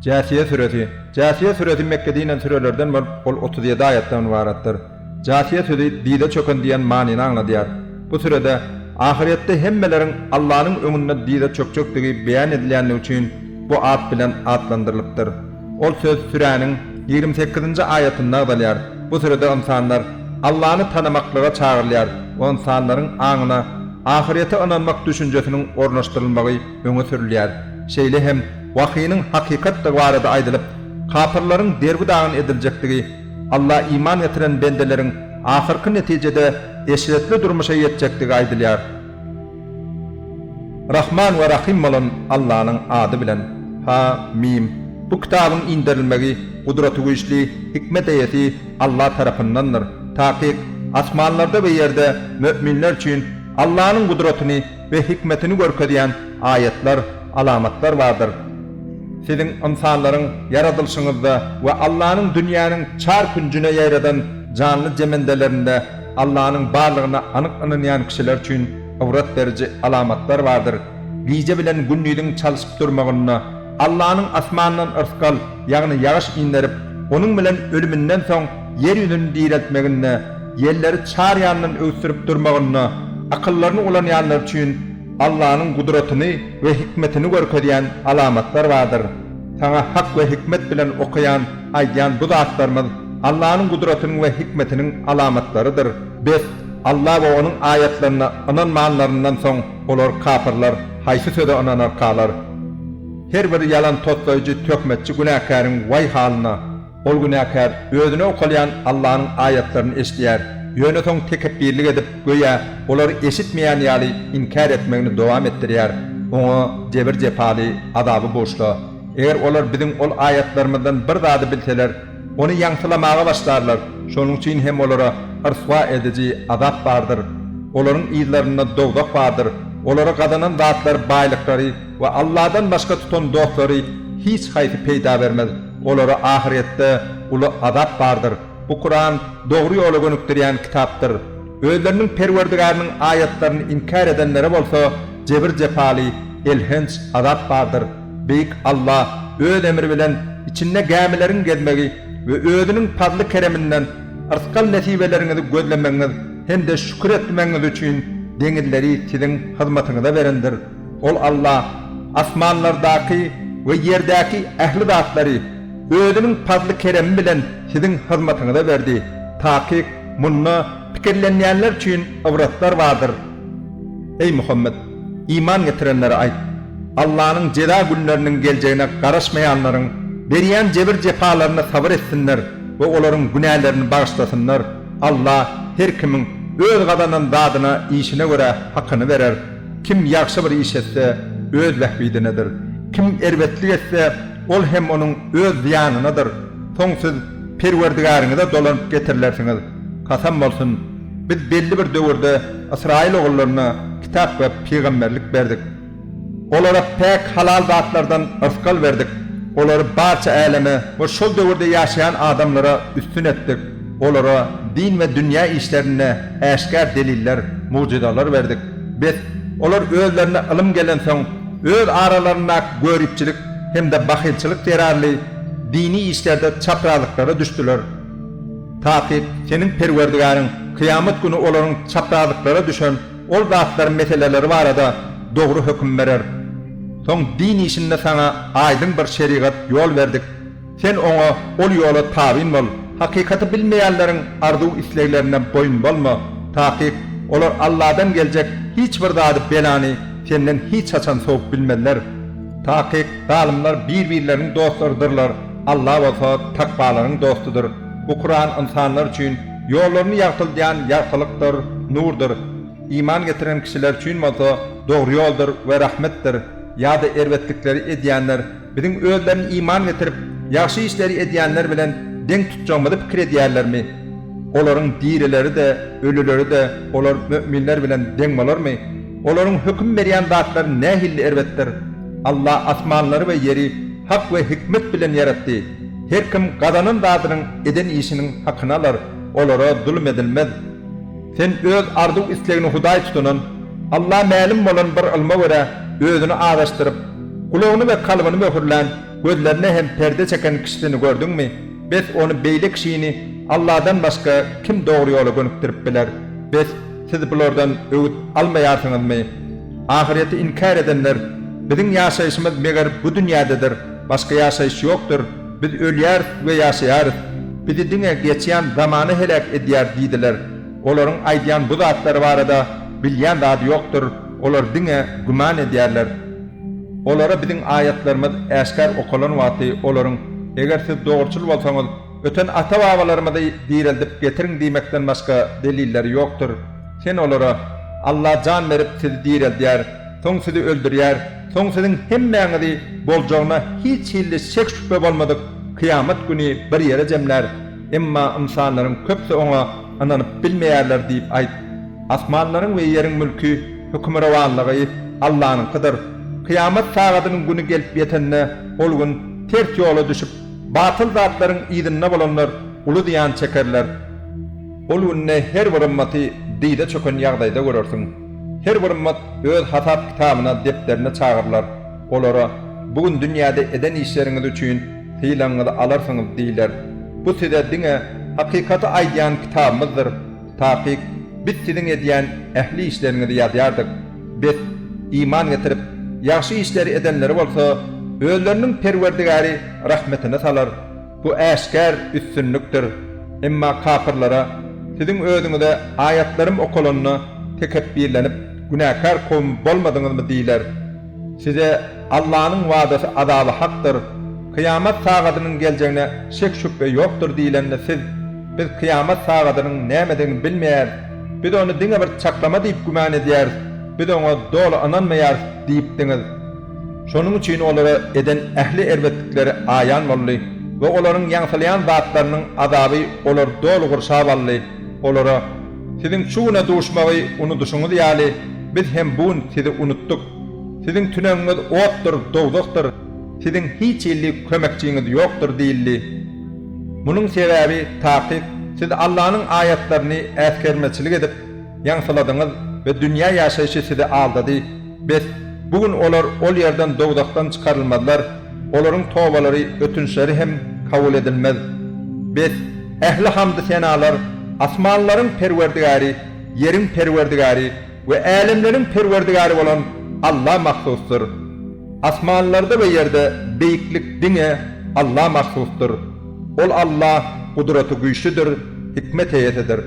Jäsiýe süresi. Jäsiýe süresi Mekgede inen sürelerden bolup, ol 37 aýatdan ybaratdyr. Jäsiýe sözi dyza çöken diýen manyny aňladýar. Bu sürede ahyrýetde hemmeleriň Allanyň öňünde dyza çökjekdigi beýan edilýändigi üçin bu at bilen atlandyrylypdyr. Ol söz süräniň 28-nji aýatynda agzalýar. Bu sürede ynsanlar Allany tanamaklyga çagyrylýar we ynsanlaryň aňyna ahyrýete ynanmak düşünjesiniň ornaşdyrylmagy öňe sürülýär. Şeýle hem wahynyň hakykatdygy barada aýdylyp, kapyrlaryň derbi-dagyn ediljekdigi, Alla iman getiren bendeleriň ahyrky netijede eşretli durmuşa ýetjekdigi aýdylýar. Rahman we Rahym bolan Allanyň ady bilen. Ha, Mim. Bu kitabyň inderilmegi Gudratygüýçli, hikmet eýesi Alla tarapyndandyr. Takyk, asmanlarda we ýerde möminler üçin Allanyň gudratyny we hikmetini görkezýän aýatlar, alamatlar bardyr. Siziň, ynsanlaryň, ýaradylyşyňyzda we Allanyň dünýäniň çar künjüne ýaýradan janly-jemendelerinde Allanyň barlygyna anyk ynanýan kişiler üçin ybrat beriji alamatlar bardyr. Gije bilen gündiziň çalşyp durmagynda, Allanyň asmandan yrsgal, ýagny ýagyş inderip, onuň bilen ölüminden soň ýer ýüzüni direltmeginde, ýelleri çar ýandan öwüsdirip durmagynda, akyllaryny ulanýanlar üçin Allanyň gudratyny we hikmetini görkezýän alamatlar bardyr. Saňa hak we hikmet bilen okaýan, aýdýan bu zatlarymyz Allanyň gudratynyň we hikmetiniň alamatlarydyr. Bes, Alla we Onuň aýatlaryna ynanmanlaryndan soň olar, kapyrlar, haýsy söze ynanarkalar? Her bir ýalan toslaýjy, töhmetçi günäkäriň waý halyna! Ol günäkär özüne okalýan Allanyň aýatlaryny eşidýär, ýöne soň tekepbirlik edip, göýä, olary eşitmeýän ýaly inkär etmegini dowam etdirýär. Oňa jebir-jepaly azaby buşla. Eger olar biziň ol aýatlarymyzdan bir zady bilseler, ony ýaňsylamaga başlarlar, şonuň üçin hem olara yrswa ediji azap bardyr. Olaryň yzlarynda dowzah bardyr. Olara gazanan zatlary, baýlyklary we Alladan başga tutan dostlary hiç haýsy peýda bermez. Olara ahyrýetde uly azap bardyr. Bu Kuran dogry ýola gönükdirýän kitapdyr. Özleriniň Perwerdigäriniň aýatlaryny inkär edenlere bolsa jebir-jepaly, elhenç azap bardyr. Beýik Alla Öz emri bilen içinde gämileriň gezmegi we Özüniň pazly-kereminden yrsgal-nesibeleriňizi gözlemegiňiz hem-de şükür etmegiňiz üçin deňizleri siziň hyzmatyňyza berendir. Ol Alla asmanlardaky we ýerdäki ähli zatlary Özüniň pazly-keremi bilen siziň hyzmatyňyza berdi. Takyk, munda pikirlenýänler üçin ybratlar bardyr. Eý, Muhammet! Iman getirenlere aýt! Allanyň jeza günleriniň geljegine garaşmaýanlaryň berýän jebir-jepalaryna sabyr etsinler we olaryň günälerini bagyşlasynlar. Alla her kimiň öz gazanan zadyna işine görä hakyny berer. Kim ýagşy bir iş etse, öz bähbidinedir. Kim erbetlik etse, ol hem onuň öz zyýanynadyr. Soň siz Perwerdigäriňize dolanyp getirilersiňiz. Kasam bolsun, Biz belli bir döwürde Ysraýyl ogullaryna kitap we pygamberlik berdik. Olara päk halal zatlardan yrsgal berdik. Olary barça äleme we şol döwürde ýaşaýan adamlara üstün etdik. Olara din we dünýä işlerinde äşgär deliller, mugjyzalar berdik. Bes, olar özlerine ylym gelensoň, öz aralaryndaky göripçilik hem-de bahylçylyk zerarly dini işlerde çaprazlyklara düşdüler. Takyk, seniň Perwerdigäriň kyýamat güni olaryň çaprazlyklara düşen ol zatlaryň meseleleri barada dogry höküm berer. Soň din işinde saňa aýdyň bir şerigat ýol berdik. Sen oňa, ol ýola tabyn bol. Hakykaty bilmeýänleriň arzuw-isleglerine boýun bolma. Takyk, olar Alladan geljek hiç bir zady, belany, senden hiç haçan sowup bilmezler. Takyk, zalymlar bir-birleriniň dostlarydyrlar, Alla bolsa takwalaryň dostudyr. Bu Kuran ynsanlar üçin ýollaryny ýagtyldýan ýagtylykdyr, nurdur. Iman getiren kişiler üçin bolsa dogry ýoldur we rahmetdir. Ýa-da erbetlikleri edýänler biziň özlerini iman getirip, ýagşy işleri edýänler bilen deň tutjagymyzy pikir edýärlermi? Olaryň dirileri-de, ölüleri-de olar möminler bilen deň bolarmy? Olaryň höküm berýän zatlary nähilli erbetdir! Alla asmanlary we ýeri hak we hikmet bilen ýaratdy. Her kim gazanan zadynyň, eden işiniň hakyny alar, olara zulum edilmez. Sen öz arzuw-islegini hudaý tutunan, Alla mälim bolan bir ylma görä özüni azaşdyryp, gulagyny we kalbyny möhürlän. gözlerine hem perde çeken kişisini gördüňmi? Bes ony beýle kişini Alladan başga kim dogry ýola gönükdirip biler? Bes siz bulardan öwüt almaýarsyňyzmy? Ahyreti inkär edenler, Biziň ýaşaýşymyz meger bu dünýädedir, başga ýaşaýyş ýokdur, biz ölýäris we ýaşaýarys, bizi diňe geçýän zamana heläk edýär diýdiler. Olaryň aýdýan bu zatlary barada bilýän zady ýokdur, olar diňe güman edýärler. Olara biziň aýatlarymyz äşgär okalan wagty olaryň, Eger siz dogruçyl bolsaňyz, öten ata-babalarymyzy direldip getiriň diýmekden başga delilleri ýokdur. Sen olara, Alla jan berip sizi direldýär, soň sizi öldürýär, soň siziň hemmäňizi boljagyna hiç hilli şek-şübhe bolmadyk kyýamat güni bir ýere jemlär, emma ynsanlaryň köpüsi oňa ynanyp bilmeýärler diýip aýt. Asmanlaryň we ýeriň mülki, hökmürowanlygy Allanyňkydyr. Kyýamat sagadynyň güni gelip ýetende, ol gün ters ýola düşüp, batyl zatlaryň yzynda bolanlar uly zyýan çekerler. Ol günde her bir ymmaty dyza çöken ýagdaýda görersiň. Her bir ymmat öz hasap-kitabyna, depderine çagyrylar. Olara, Bu gün dünýäde eden işleriňiz üçin sylagyňyzy alarsyňyz diýler. Bu size diňe hakykaty aýdýan kitabymyzdyr. Takyk, Biz siziň edýän ähli işleriňizi ýazýardyk. Bes, iman getirip, ýagşy işleri edenleri bolsa, özleriniň Perwerdigäri rahmetine salar. Bu äşgär üstünlikdir. Emma kapyrlara, Siziň özüňize aýatlarym okalanda tekepbirlenip, günäkär kowum bolmadyňyzmy diýler. Size Allanyň wadasy azaby hakdyr, kyýamat sagadynyň geljegine şek-şübhe ýokdur diýlende siz, Biz kyýamat sagadynyň nämedigini bilmeýäris, biz ony diňe bir çaklama diýip güman edýäris, biz oňa doly ynanmaýarys diýipdiňiz. Şonuň üçin olara eden ähli erbetlikleri aýan boldy we olaryň ýaňsylaýan zatlarynyň azaby olary doly gurşap aldy. Olara, Siziň şu güne duşmagy unudyşyňyz ýaly, biz hem bu gün sizi unutdyk. Siziň tünegiňiz otdur, dowzahdyr, siziň hiç hili kömekçiňiz ýokdur diýildi. Munuň sebäbi, takyk, siz Allanyň aýatlaryny äsgermezçilik edip, ýaňsyladyňyz we dünýä ýaşaýşy sizi aldady. Bes, bu gün olar ol ýerden dowzahdan çykarylmazlar, olaryň tobalary, ötünçleri hem kabul edilmez. Bes, ähli hamdy-senalar asmanlaryň Perwerdigäri, ýeriň Perwerdigäri we älemleriň Perwerdigäri bolan Alla mahsusdyr. Asmanlarda we ýerde beýiklik diňe Alla mahsusdyr. Ol Alla gudraty güýçlüdir, hikmet eýesidir.